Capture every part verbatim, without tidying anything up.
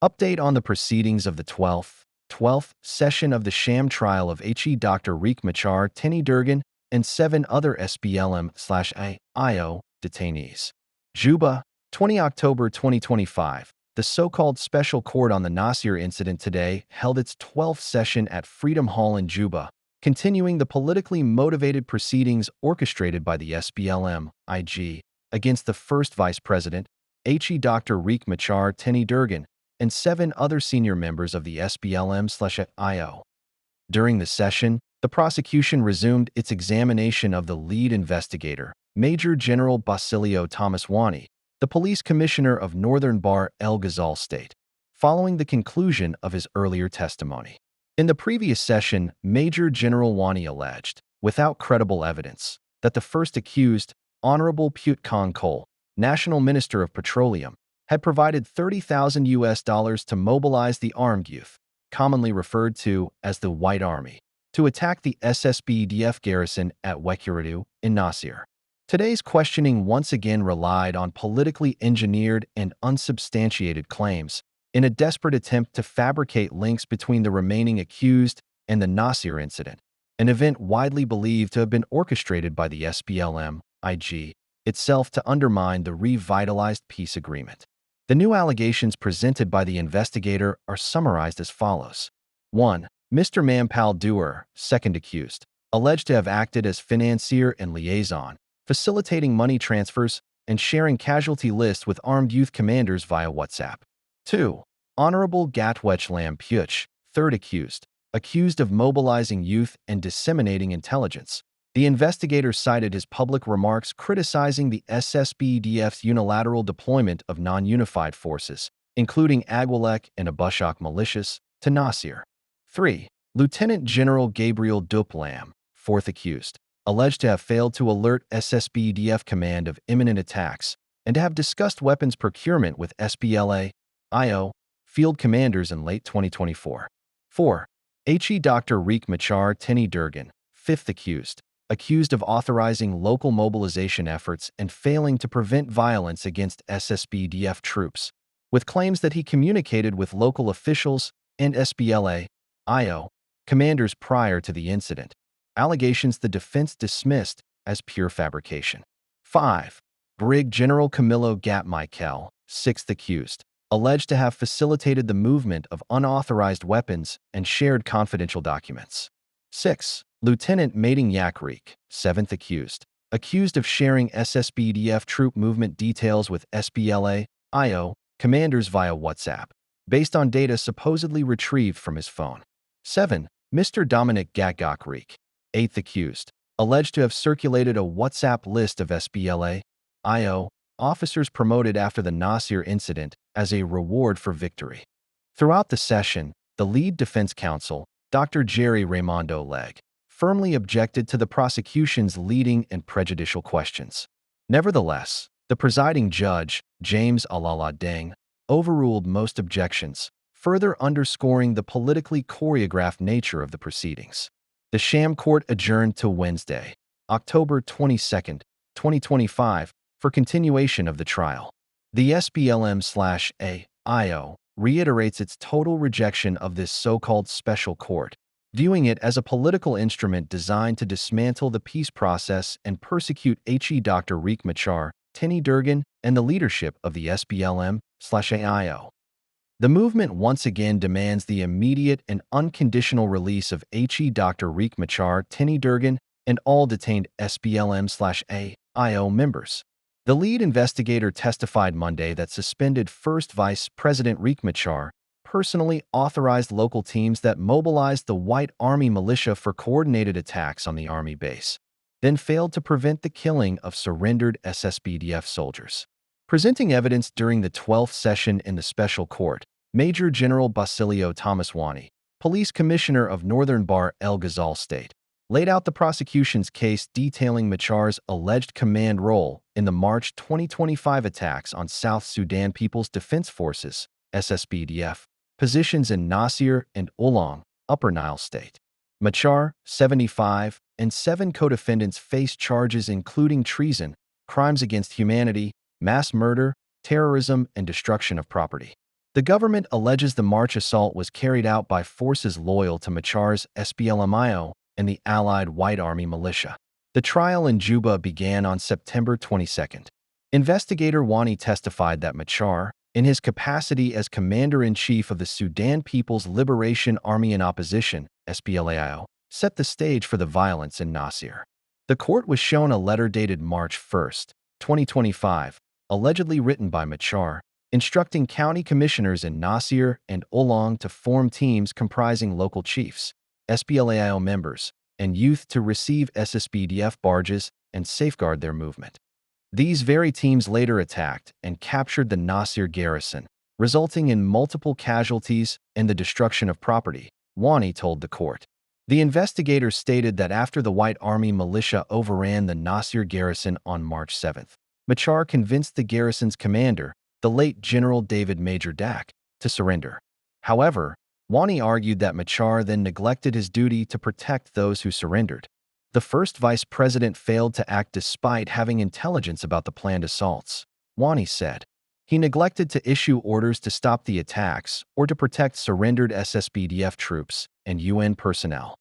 Update on the proceedings of the twelfth, twelfth session of the sham trial of H E Doctor Riek Machar Teny Durgan and seven other S P L M slash A I O detainees. Juba, twenty October twenty twenty-five. The so-called Special Court on the Nasir incident today held its twelfth session at Freedom Hall in Juba, continuing the politically motivated proceedings orchestrated by the S P L M I G against the first vice president, H E Doctor Riek Machar Teny Durgan, and seven other senior members of the S P L M slash I O. During the session, the prosecution resumed its examination of the lead investigator, Major General Basilio Thomas Wani, the police commissioner of Northern Bahr el Ghazal State, following the conclusion of his earlier testimony. In the previous session, Major General Wani alleged, without credible evidence, that the first accused, Honorable Put Kang Kol, National Minister of Petroleum, had provided thirty thousand U S dollars to mobilize the armed youth, commonly referred to as the White Army, to attack the S S P D F garrison at Wekiradu in Nasir. Today's questioning once again relied on politically engineered and unsubstantiated claims in a desperate attempt to fabricate links between the remaining accused and the Nasir incident, an event widely believed to have been orchestrated by the S P L M I G itself to undermine the revitalized peace agreement. The new allegations presented by the investigator are summarized as follows. One, Mister Manpal Dewar, second accused, alleged to have acted as financier and liaison, facilitating money transfers and sharing casualty lists with armed youth commanders via WhatsApp. Two, Honorable Gatwech Lam Puch, third accused, accused of mobilizing youth and disseminating intelligence. The investigator cited his public remarks criticizing the S S P D F's unilateral deployment of non-unified forces, including Agwelek and Abushak militias, to Nasir. Three, Lieutenant General Gabriel Duplam, fourth accused, alleged to have failed to alert S S P D F command of imminent attacks and to have discussed weapons procurement with S P L A I O field commanders in late twenty twenty-four. Four, H E Doctor Riek Machar Teny Durgan, fifth accused, accused of authorizing local mobilization efforts and failing to prevent violence against S S P D F troops, with claims that he communicated with local officials and S P L A I O commanders prior to the incident, allegations the defense dismissed as pure fabrication. Five, Brig General Camilo Gat Michael, sixth accused, alleged to have facilitated the movement of unauthorized weapons and shared confidential documents. Six, Lieutenant Mating Yakrik, seventh accused, accused of sharing S S P D F troop movement details with S P L A I O commanders via WhatsApp, based on data supposedly retrieved from his phone. Seven, Mister Dominic Gagakrik, eighth accused, alleged to have circulated a WhatsApp list of S P L A I O officers promoted after the Nasir incident as a reward for victory. Throughout the session, the lead defense counsel, Doctor Jerry Raimondo Legg, firmly objected to the prosecution's leading and prejudicial questions. Nevertheless, the presiding judge, James Alala Deng, overruled most objections, further underscoring the politically choreographed nature of the proceedings. The sham court adjourned to Wednesday, October twenty-second, twenty twenty-five, for continuation of the trial. The S P L M slash A I O reiterates its total rejection of this so-called special court, viewing it as a political instrument designed to dismantle the peace process and persecute H E Doctor Riek Machar Teny Durgan and the leadership of the S P L M slash A I O. The movement once again demands the immediate and unconditional release of H E Doctor Riek Machar Teny Durgan and all detained S P L M slash A I O members. The lead investigator testified Monday that suspended First Vice President Riek Machar personally authorized local teams that mobilized the White Army militia for coordinated attacks on the army base, then failed to prevent the killing of surrendered S S P D F soldiers. Presenting evidence during the twelfth session in the special court, Major General Basilio Thomas Wani, police commissioner of Northern Bahr el Ghazal State, laid out the prosecution's case detailing Machar's alleged command role in the March twenty twenty-five attacks on South Sudan People's Defense Forces, S S P D F, positions in Nasir and Ulang, Upper Nile State. Machar, seventy-five, and seven co-defendants face charges including treason, crimes against humanity, mass murder, terrorism, and destruction of property. The government alleges the March assault was carried out by forces loyal to Machar's S P L M I O and the allied White Army militia. The trial in Juba began on September twenty-second. Investigator Wani testified that Machar, in his capacity as commander-in-chief of the Sudan People's Liberation Army in Opposition, S P L A I O, set the stage for the violence in Nasir. The court was shown a letter dated March first, twenty twenty-five, allegedly written by Machar, instructing county commissioners in Nasir and Ulang to form teams comprising local chiefs, S P L A I O members, and youth to receive S S P D F barges and safeguard their movement. These very teams later attacked and captured the Nasir garrison, resulting in multiple casualties and the destruction of property, Wani told the court. The investigators stated that after the White Army militia overran the Nasir garrison on March seventh, Machar convinced the garrison's commander, the late General David Major Dak, to surrender. However, Wani argued that Machar then neglected his duty to protect those who surrendered. The first vice president failed to act despite having intelligence about the planned assaults, Wani said. He neglected to issue orders to stop the attacks or to protect surrendered S S P D F troops and U N personnel.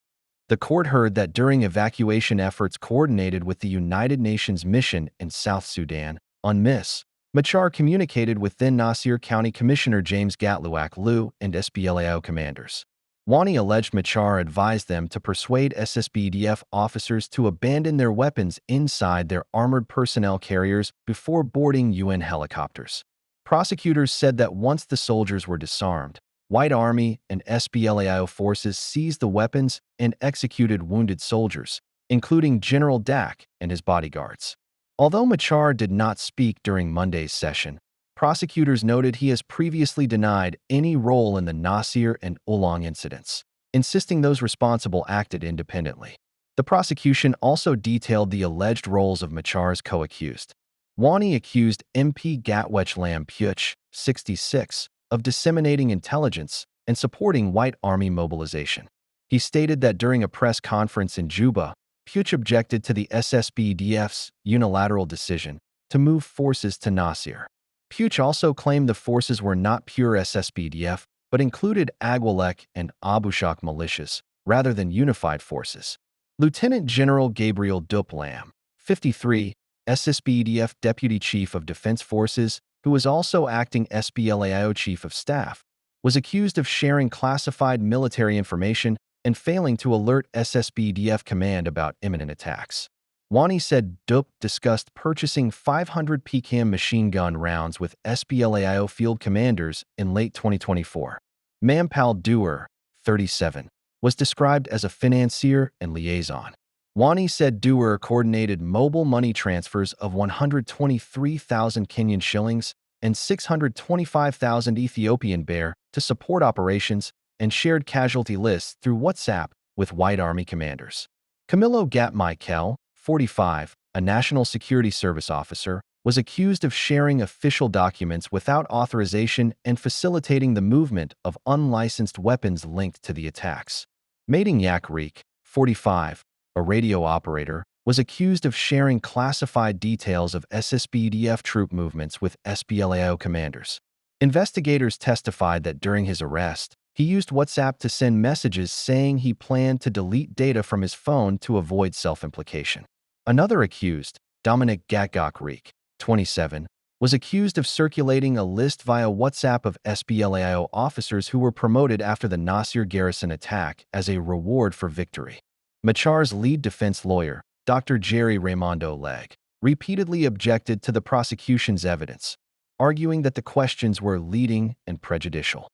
The court heard that during evacuation efforts coordinated with the United Nations mission in South Sudan, UNMISS, Machar communicated with then Nasir County Commissioner James Gatluak Liu and S P L A I O commanders. Wani alleged Machar advised them to persuade S S P D F officers to abandon their weapons inside their armored personnel carriers before boarding U N helicopters. Prosecutors said that once the soldiers were disarmed, White Army and S P L A I O forces seized the weapons and executed wounded soldiers, including General Dak and his bodyguards. Although Machar did not speak during Monday's session, prosecutors noted he has previously denied any role in the Nasir and Ulang incidents, insisting those responsible acted independently. The prosecution also detailed the alleged roles of Machar's co-accused. Wani accused M P Gatwech Lam Puch, sixty-six, of disseminating intelligence and supporting White Army mobilization. He stated that during a press conference in Juba, Puch objected to the S S P D F's unilateral decision to move forces to Nasir. Puch also claimed the forces were not pure S S P D F, but included Agwalek and Abushak militias, rather than unified forces. Lieutenant General Gabriel Dup Lam, fifty-three, S S P D F Deputy Chief of Defense Forces, who was also acting S P L A I O Chief of Staff, was accused of sharing classified military information and failing to alert S S P D F command about imminent attacks. Wani said Dup discussed purchasing five hundred P K M machine gun rounds with S P L A I O field commanders in late twenty twenty-four. Mampal Dewar, thirty-seven, was described as a financier and liaison. Wani said Dewar coordinated mobile money transfers of one hundred twenty-three thousand Kenyan shillings and six hundred twenty-five thousand Ethiopian birr to support operations and shared casualty lists through WhatsApp with White Army commanders. Camilo Gat Michael, forty-five, a National Security Service officer, was accused of sharing official documents without authorization and facilitating the movement of unlicensed weapons linked to the attacks. Mating Yak Reek, forty-five, a radio operator, was accused of sharing classified details of S S P D F troop movements with S P L A I O commanders. Investigators testified that during his arrest, he used WhatsApp to send messages saying he planned to delete data from his phone to avoid self-implication. Another accused, Dominic Gatgok Reek, twenty-seven, was accused of circulating a list via WhatsApp of S P L A I O officers who were promoted after the Nasir garrison attack as a reward for victory. Machar's lead defense lawyer, Doctor Jerry Raimondo Legge, repeatedly objected to the prosecution's evidence, arguing that the questions were leading and prejudicial.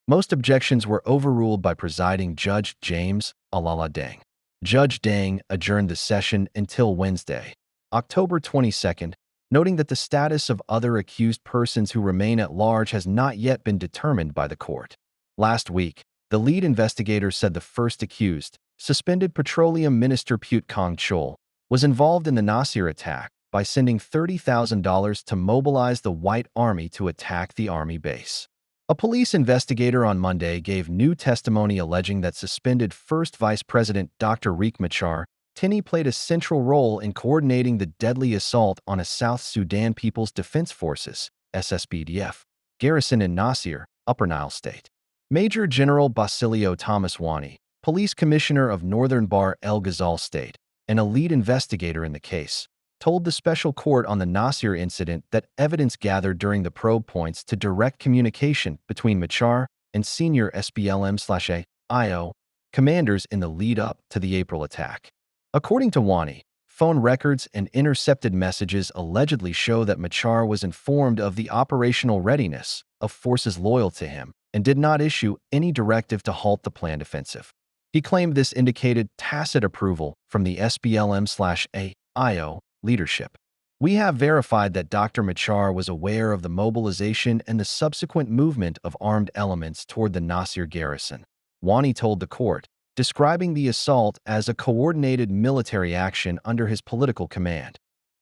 Most objections were overruled by presiding Judge James Alala Deng. Judge Deng adjourned the session until Wednesday, October twenty-second, noting that the status of other accused persons who remain at large has not yet been determined by the court. Last week, the lead investigator said the first accused, suspended Petroleum Minister Pute Kong Chol, was involved in the Nasir attack by sending thirty thousand dollars to mobilize the White Army to attack the army base. A police investigator on Monday gave new testimony alleging that suspended First Vice President Doctor Riek Machar Teny played a central role in coordinating the deadly assault on a South Sudan People's Defense Forces, S S P D F, garrison in Nasir, Upper Nile State. Major General Basilio Thomas Wani, police commissioner of Northern Bahr el Ghazal State and a lead investigator in the case, told the special court on the Nasir incident that evidence gathered during the probe points to direct communication between Machar and senior S P L M/A I O commanders in the lead up to the April attack. According to Wani, phone records and intercepted messages allegedly show that Machar was informed of the operational readiness of forces loyal to him and did not issue any directive to halt the planned offensive. He claimed this indicated tacit approval from the S P L M/A I O leadership. "We have verified that Doctor Machar was aware of the mobilization and the subsequent movement of armed elements toward the Nasir garrison," Wani told the court, describing the assault as a coordinated military action under his political command.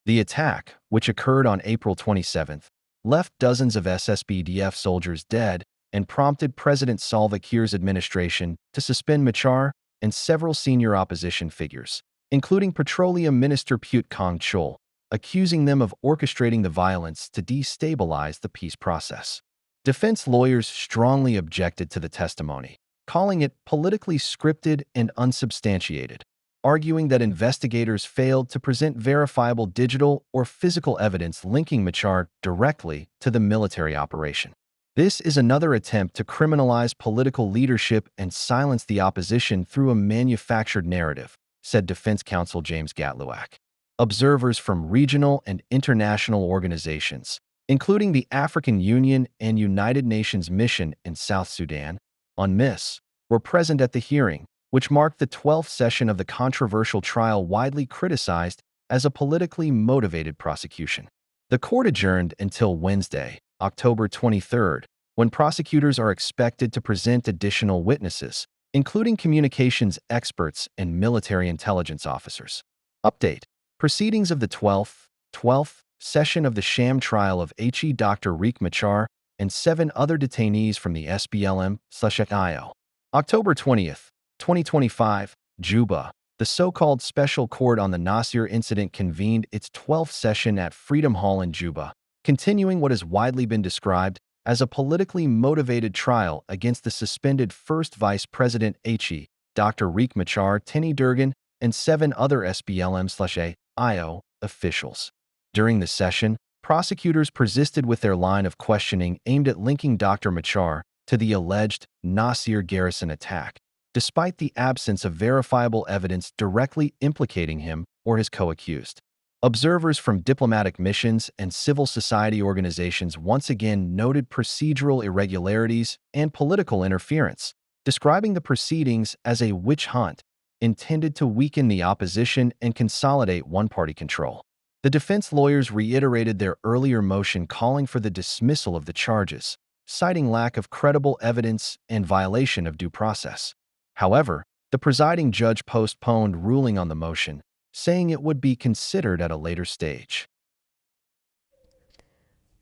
The attack, which occurred on April twenty-seventh, left dozens of S S P D F soldiers dead and prompted President Salva Kiir's administration to suspend Machar and several senior opposition figures, including Petroleum Minister Pyoot Kang Chol, accusing them of orchestrating the violence to destabilize the peace process. Defense lawyers strongly objected to the testimony, calling it politically scripted and unsubstantiated, arguing that investigators failed to present verifiable digital or physical evidence linking Machar directly to the military operation. "This is another attempt to criminalize political leadership and silence the opposition through a manufactured narrative," said defense counsel James Gatluak. Observers from regional and international organizations, including the African Union and United Nations Mission in South Sudan, UNMISS, were present at the hearing, which marked the twelfth session of the controversial trial widely criticized as a politically motivated prosecution. The court adjourned until Wednesday, October twenty-third, when prosecutors are expected to present additional witnesses, including communications experts and military intelligence officers. Update: Proceedings of the twelfth, twelfth session of the sham trial of H E Doctor Riek Machar and seven other detainees from the S P L M/A I O. October twentieth, twenty twenty-five, Juba. The so-called Special Court on the Nasir incident convened its twelfth session at Freedom Hall in Juba, continuing what has widely been described as a politically motivated trial against the suspended First Vice President H E Doctor Riek Machar Teny Durkin and seven other S P L M/A I O officials. During the session, prosecutors persisted with their line of questioning aimed at linking Doctor Machar to the alleged Nasir garrison attack, despite the absence of verifiable evidence directly implicating him or his co-accused. Observers from diplomatic missions and civil society organizations once again noted procedural irregularities and political interference, describing the proceedings as a witch hunt intended to weaken the opposition and consolidate one-party control. The defense lawyers reiterated their earlier motion calling for the dismissal of the charges, citing lack of credible evidence and violation of due process. However, the presiding judge postponed ruling on the motion, saying it would be considered at a later stage.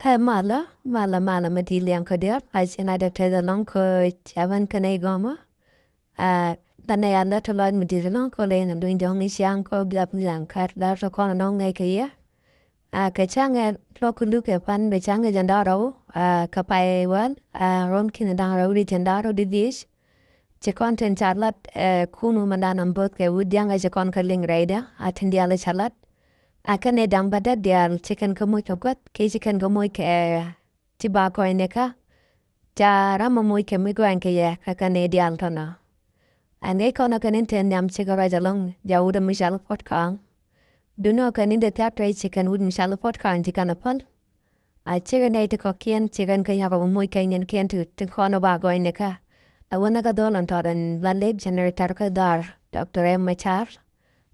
Ɛ malä, malä, malä mi ti liɛŋ kä diaal, a ci na dee tɛth ɛlɔ̱ŋ kä cɛ ben kä nɛy gɔmä. A, kä nɛy a lät tɔ lɔc mi ti liɛŋ kä lɛy ni duny jɔŋ i̱ ciaŋ kä biap liɛŋ kä da̱r tɔ kɔn ɛlɔ̱ŋ nɛy kä yɛ. A, kɛ cäŋ ɛ luɔk kä luk ɛ pan bɛ cäŋ ɛ jɛn da̱r rɛw, a, kä pay wäl, a, ruɔ̱n ki̱n da̱ŋ rɛw di cɛn da̱r rɛw di dhiec. Ci kɔn tin ca lat, ɛ, kun wä mɛndan am bo̱th kɛ wut diaŋ ɛ ci kɔn kä liŋ rɛydɛ, a tin diaal ɛ ca lat. A kɛn ɛ da̱ŋ bädäk diaal ci kɛn kä moc kɛ gua̱th, kɛ ci kɛn kä moc kɛ, ɛ, ci ba kɔc ni kä. Ca ram mɔ moc kɛ mi gɔany kɛ yɛ, kä kɛn ɛ diaal tɔnɔ. Ɛn ŋäc kɔn ɛ kɛn in te nhiam cikɛ ruac ɛlɔ̱ŋ, ja wut ɛ mi cal Puɔt Kɔaŋ. Duŋni ɔ kɛn in te thia̱k tuɛc ci kɛn wut mi cal Puɔt Kɔaŋ ci kɛn ɛ päl. A cikɛ nɛy ti kɔ̱kiɛn ci kɛn kä nyɔk ɛ moc kɛ nyinkiɛn ti, ti kɔn ɛ ba gɔɔynikä. Ɛ wänä kä dhɔl ɛn tɔt ɛn la lep generator kä dhɔr Doctor Riek Machar.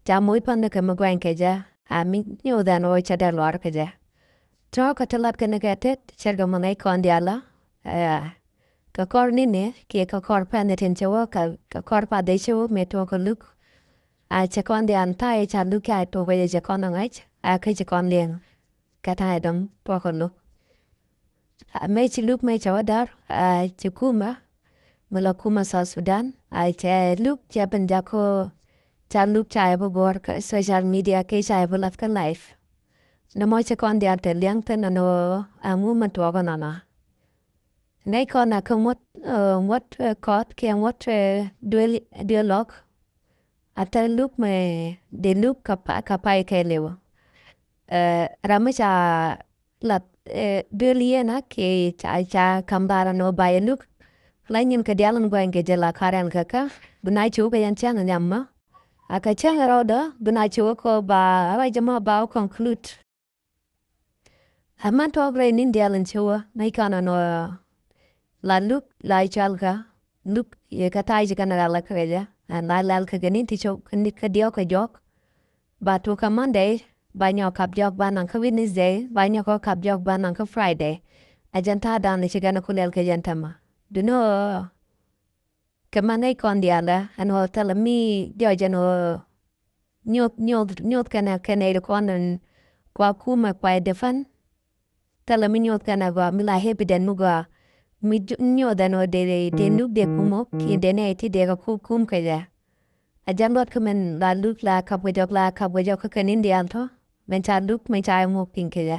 Ca moc pändɛ kɛ mi guany kɛ jɛ. A mi nyoth ɛn ɣöö cɛ dee luaar kɛ jɛ. Tɔ̱ kä ti lat kɛn kɛ tet cɛr kɛ mi ŋäc kɔn diaal ɛ. Ɛ, kɛ kɔr ni̱ni kiɛ kɛ kɔr pɛn ni tin cɛ wä kɛ, kɛ kɔr path dee cɛ wä mëë tuɔɔk kɛ luk. A cɛ kɔn diaal tha̱a̱ ca luk ca tuɔɔk kɛ jɛ cɛ kɔn ɛ ŋäc. A kä ci kɔn liɛŋ. Kä ta̱a̱ dɔ̱ŋ tuɔɔk kɛ luk. A mëë ci luk mëë cɛ wä da̱r, a cɛ kumä, mi la kumä South Sudan, a cɛ luk cɛ ben jakä, ca luk ca yɛ bi guɔ̱r kä social media kɛ ca yɛ bi lath kä live. Nɔmɔ ci kɔn diaal te liɛŋ thi̱n ɛn ɣöö ɛŋu mi tuɔɔk ɛnɔnɔ. Nɛy kɔn a kä ŋuɔ̱t, eh, ŋuɔ̱t, eh, kɔt kiɛ ŋuɔ̱t, eh, duel, duel lɔk. A thil luk mɛ dee luk ka pa, ka pay kɛɛliw. Eh, ram mi ca lat, eh, duel yɛn a kiɛ ca, ca kam bar a nɔ ba yɛ luk. La nyin kɛ dial in guany kɛ jɛ la kar ɛn kɛ kä. Bi na cu kɛ yɛn cäŋ nhiam mɔ. A kɛ cäŋ rɔɔdɔ, bi na cu kɔ ba, a ba jɛ mɔ ba wä conclude. Ɛ mɛn tɔɔk rɛy ni̱n diaal in ci wä, nɛy kɔn ɛn ɣöö la luk la cual kä, luk yɛ kä ta̱a̱ ci kɛn ɛ ɣal kä kɛ jɛ, ɛn la lɛl kä kɛ ni̱n ti cok, kä ni̱n kä diɔ̱k kä jɔk. Ba tuk kä Monday, ba nyɔk kap jɔk ba naŋ kä Wednesday, ba nyɔk kä kap jɔk ba naŋ kä Friday. Ɛ jɛn ta̱a̱ dan ci kɛn ɛ ku lɛl kä jɛn tɛmɛ. Duno, kɛ mɛn nɛy kɔn diaalɛ, ɛn ɣöö thilɛ mi diɔ̱k jɛn ɣöö nyoth, nyoth, nyoth kɛnɛ, kɛnɛ nɛy ti kɔn ɛn kua kumɛ kua ɛ defend. Thilɛ mi nyoth kɛnɛ gɔaa, mi la evident mi gɔaa. Mi ju-, nyoth ɛn ɣöö dee, dee, dee nuk dee kum ɣöö, kiɛ dee nɛy ti dee kɛ kum, kum kɛ jɛ. A jɛn luɔt kä mɛn la luk la kap kɛ jɔk, la kap kɛ jɔk kä kɛ ni̱n diaal tɔ. Mɛn ca luk, mɛn ca ɛ ŋok piŋ kɛ jɛ.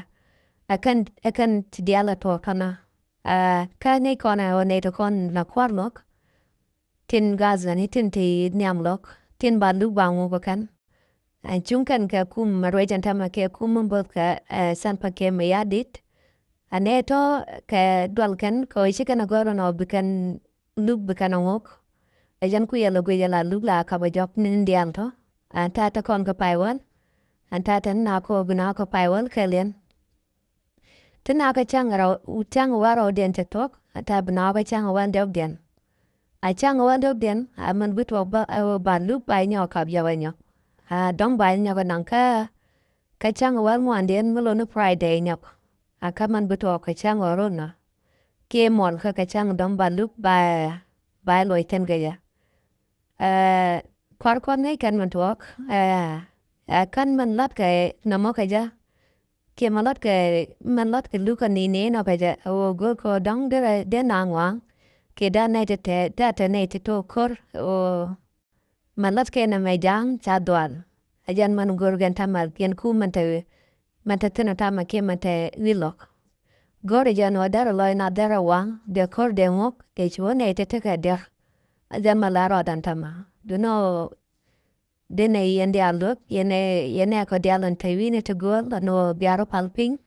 Ɛ kɛn, ɛ kɛn ti diaal ɛ tuɔɔk tɔnä. Ɛ, kä nɛy kɔn ɛ ɣöö nɛy ti kɔn la kua̱r luɔk. Tin gath nani tin ti nhiam luɔk. Tin ba luk ba ŋuk kɛ kɛn. Ɛ cuŋ kɛn kɛ kum mɛ ruec ɛn tɛmɛ kɛ kum mɛ bo̱th kɛ, ɛ, Salva Kiir Mayardit. Ɛ nɛ tɔ kɛ dual kɛn kɛ ɣöö ci kɛn ɛ gɔ̱r ɛn ɣöö bi kɛn luk bi kɛn ɛ ŋuk. Ɛ jɛn ku yɛ lɛ guic ɛ la luk la kap ɛ jɔk ni̱n diaal tɔ. Ɛn ta̱a̱ te kɔn kɛ pay wäl. Ɛn ta̱a̱ te ni na kɔ bi na kɔ pay wäl kɛɛliɛn. Ti na kä cäŋ rɛw, cäŋ wä rɛwdiɛn cɛ thuɔ̱k, a ta̱a̱ bi na kä cäŋ wä diɔ̱kdiɛn. A cäŋ wä diɔ̱kdiɛn, a mɛn bi tuɔɔk bä, ɛ wä ba luk ba nyɔk kap jɔk ɛ nyɔk. A dɔ̱ŋ ba nyɔk ɛ naŋ kä, kä cäŋ wä ŋuandiɛn mi loni Friday nyɔk. A kä mɛn bi tuɔɔk kä cäŋ wä run nɔ. Kiɛ muɔl kä kä cäŋ dɔ̱ŋ ba luk ba, ba loc thin kɛ jɛ. Ɛ, kua̱r kua̱r ŋäc kɛn mɛn tuɔɔk, ɛ, ɛ, kɛn mɛn lat kɛ nɔmɔ kɛ jɛ. Kiɛ mɛn lat kɛ, mɛn lat kɛ luk kɛ ni ni nɔ kɛ jɛ. Ɛ ɣöö go̱r kɛ ɣöö dɔ̱ŋ derɛ, derɛ na ŋua̱a̱ŋ. Kiɛ derɛ nɛy ti te, derɛ te nɛy ti to̱ ko̱r. Ɛ ɣöö mɛn lat kɛ nɛmɛ ja̱a̱ŋ ca dhual. Ɛ jɛn mɛn go̱r kɛn tamɛ, kɛn ku mɛn te, mɛn te thi̱n ɔ tamɛ kiɛ mɛn te wi̱i̱ lɔk. Go̱o̱rɛ jɛn ɣöö derɛ lɔc na derɛ waŋ, dee ko̱r dee ŋuk, dee ci wä nɛy te tekɛ diɛr. A jɛn mɛ la rɔɔdan tämɛ. Duno, denɛ yɛn diaal luäk, yɛn ɛ, yɛn ɛ kɔ diaal ɛn te wi̱i̱ni ti gööl, ɛn ɣöö bia rɔ pal piny.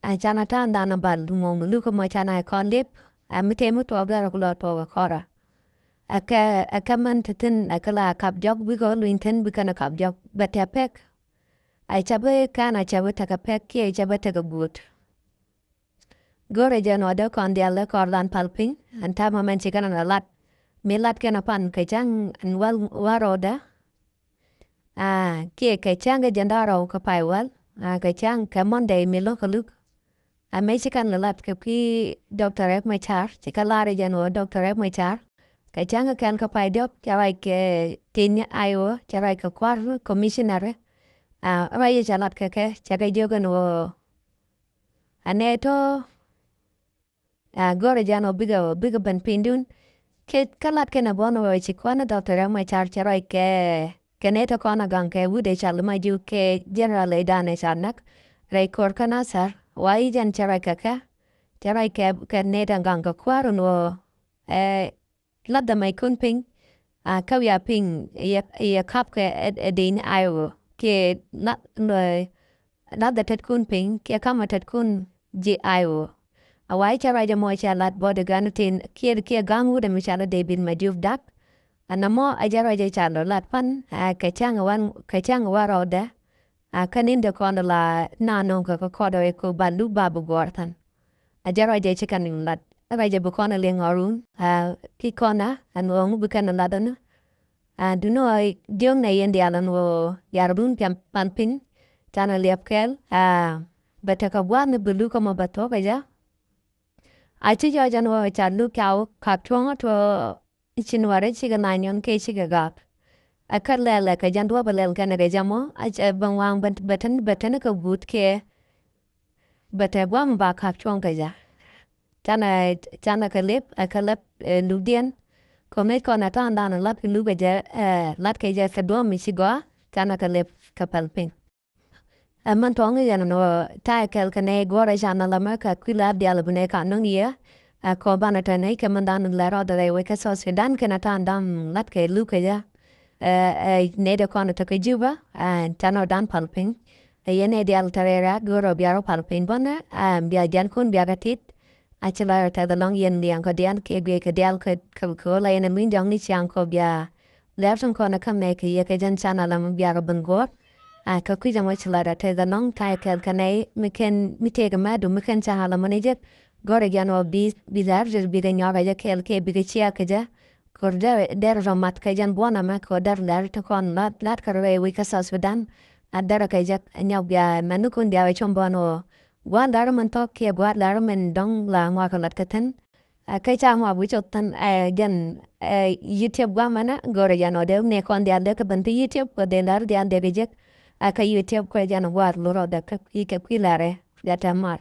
Ɛ canɛ ta̱a̱ŋ dhanɛ bal ŋuɔ̱ŋ mi luk ɛmɔ canɛ kɔn lip, ɛ mi tëë mi tuɔɔk derɛ ku lɔ tuɔɔk ɛ kɔrɛ. Ɛ kɛ, ɛ kɛ mɛn te thi̱n, ɛ kɛ la kap jɔk, bikɛ luny thi̱n, bikɛn ɛ kap jɔk, bɛ tɛ pek. Ɛ cɛ bi kɛn a cɛ bi tekɛ pek kiɛ cɛ bi tekɛ guut. Go̱rɛ jɛ nɔ dee kɔn diaal dee kɔr dhan pal piny, ɛn ta̱a̱ ma mɛn ci kɛn a lat. Mi lat kɛn a pan kɛ cäŋ ɛn wäl, wäl rɔɔdɛ. Aa, kiɛ kɛ cäŋ kɛ jɛn da̱a̱ rɔw kɛ pay wäl. Aa, kɛ cäŋ kɛ Monday mi lo̱k kɛ luk. A mëë ci kɛn lɛ lat kɛ kui̱ Doctor Riek Machar, ci kɛ lar jɛ nɔ Doctor Riek Machar. Kɛ cäŋ kɛ kɛn kɛ pay diɔ̱k, cɛ ruac kɛ tin ni I O, cɛ ruac kɛ kua̱r commissioner. Aa, ruac jɛ cɛ lat kɛ kɛ, cɛ kɛ jiök ɛn ɣöö Ɛ nɛy tɔ, ɛ, go̱rɛ jɛn ɔ bikɛ, bikɛ ben pinydun. Kɛ, kä lat kɛn ɛ bɔn ɔ ci kɔn ɛ Doctor Riek Machar cɛ ruac kɛ, kɛ nɛy tɔ kɔn ɛ gaŋ kɛ wut ɛ cal ma ji̱ kɛ general ɛ dan ɛ cal näk. Rɛy ko̱r kä Nasir, wa i̱ jɛn cɛ ruac kɛ kɛ, cɛ ruac kɛ, kɛ nɛy tɔ gaŋ kɛ kuäär ɛn ɣöö, ɛ, La̱th dämaykun piny, a, kä wiaa piny, yɛ, yɛ kap kɛ ɛ, ɛ diny I O. Kiɛ la̱th, la̱th dätätkun piny, kiɛ kamä tätkun ji̱ I O. A wa i̱ cɛ ruac ɛmɔ cɛ lat bɔdɛ gan tin, kiɛ, kiɛ ga̱ŋ wut ɛmɛ cɛ lat David Majok Dak. A nɔmɔ a jɛ ruac ɛ cɛ lat pan, a, kɛ cäŋ wan, kɛ cäŋ wa rɔɔdɛ. A, kä ni̱n dee kɔn la na nɔŋ kɛ kɛ kɔdɛ wek kɛ ba luk ba bi guɔ̱ɔ̱r than. A jɛ ruacɛ ci kɛn lat. Ruacɛ bi kɔn a liŋ ɣɔrun. A, ki kɔn a, ɛn ɣɔŋ bi kɛn lat ɛn. A, duno diɔ̱k nɛ yɛn diaal ɛn ɣöö yar run pian pan piny. Canɛ liɛp kɛɛl. A, bɛ tekɛ gua̱a̱th ni bi luk ɛmɔ bɛ thuɔ̱k ɛ jɛ. A ci jɔɔc ɛn ɣöö ca luk ca wä kak cuɔ̱ŋä tuɔɔ. Ci nuɔrɛ cikɛ na nyɔn kɛ cikɛ gak. Ɛ kä lɛl ɛ kɛ jɛn duɔ̱p ɛ lɛl kɛn ɛ kɛ jɛ mɔ, a cɛ bɛ ŋuaŋ bɛ, bɛ tɛn, bɛ tɛn kɛ guut kɛ. Bɛ tɛ guam ba kak cuɔ̱ŋ kɛ jɛ. Canɛ, canɛ kɛ lep, ɛ kɛ lɛp, ɛ, lukdiɛn. Kɛ ŋäc kɔn ɛ ta̱a̱ŋ dan ɛ lat kɛ luk ɛ jɛ, ɛ, lat kɛ jɛ kɛ duɔ̱m mi ci gɔaa, canɛ kɛ lep kɛ pɛl piny. Ɛ mɛn tɔ̱ŋ i̱ yɛn ɛn ɣöö ta̱a̱ kɛl kɛ nɛy guɔ̱rɛ canɛ la mɛ kɛ kui̱ la diaal bi nɛy ka nöŋ yɛ. Ɛ kɔ banɛ tɔ nɛy kɛ mɛn dan lɛ rɔɔdɛ rɛy wec kä South Sudan kɛnɛ ta̱a̱n dan lat kɛ luk kɛ jɛ. Ɛ nɛy dɛ kɔn tɔ kɛ Juba, ɛ canɔ dan pal piny. Ɛ yɛn nɛy diaal tɛ rɛy rɛ̈k go̱o̱rɔ bia rɔ pal piny bänɛ, ɛ bia diaal kun bia kɛ tit. A ci la rɔ tɛth alɔŋ yɛn liaŋ kɔ diaal kɛ guic kɛ diaal kɛ kɛ kɛ ɣöö la yɛn ɛ luny diɔ̱ŋ ni ciaŋ kɔ bia lɛr tin kɔn kä mɛ kɛ yɛ kɛ jɛn can ala mi bia kɛ ben guɔ̱ɔ̱r. A kɛ kui̱c ɛmɔ ci la rɔ tɛth alɔŋ ta̱yɛ kɛl kɛ nɛy mi kɛn mi tëëk mɛ du mi kɛn can ala mi ni jek. Gɔrɛ jɛn ɔ bi bi lɛr jɛ bi kɛ nyɔk kɛ jɛ kɛl kɛ bi kɛ ciɛ kɛ jɛ. Kɛ ɣöö dɛr dɛr rɔ mat kɛ jɛn buɔ̱n ɛmɛ kɛ ɣöö dɛr lɛr ti kɔn lat lat kɛ rɔ rɛy wec kä South Sudan. A dɛr kɛ jɛ nyɔk bia mɛn ni kun bia wä com buɔ̱n ɣöö gua̱a̱r lɛr min thɔk kiɛ gua̱a̱r lɛr min dɔ̱ŋ la ŋuak kɛ lat kɛ thi̱n. Ɛ kɛ ca ŋuak wi̱c ɔ thi̱n ɛ jɛn ɛ YouTube gua̱a̱r mɛnɛ gɔrɛ jɛn ɔ dee ni kɔn diaal dee kɛ ben ti YouTube kɛ dee lɛr diaal dee kɛ jek. Ɛ kɛ YouTube kɛ jɛn gua̱a̱r lurɔ dee kɛ kui̱ kɛ kui̱ lɛrɛ jɛ tɛ mar.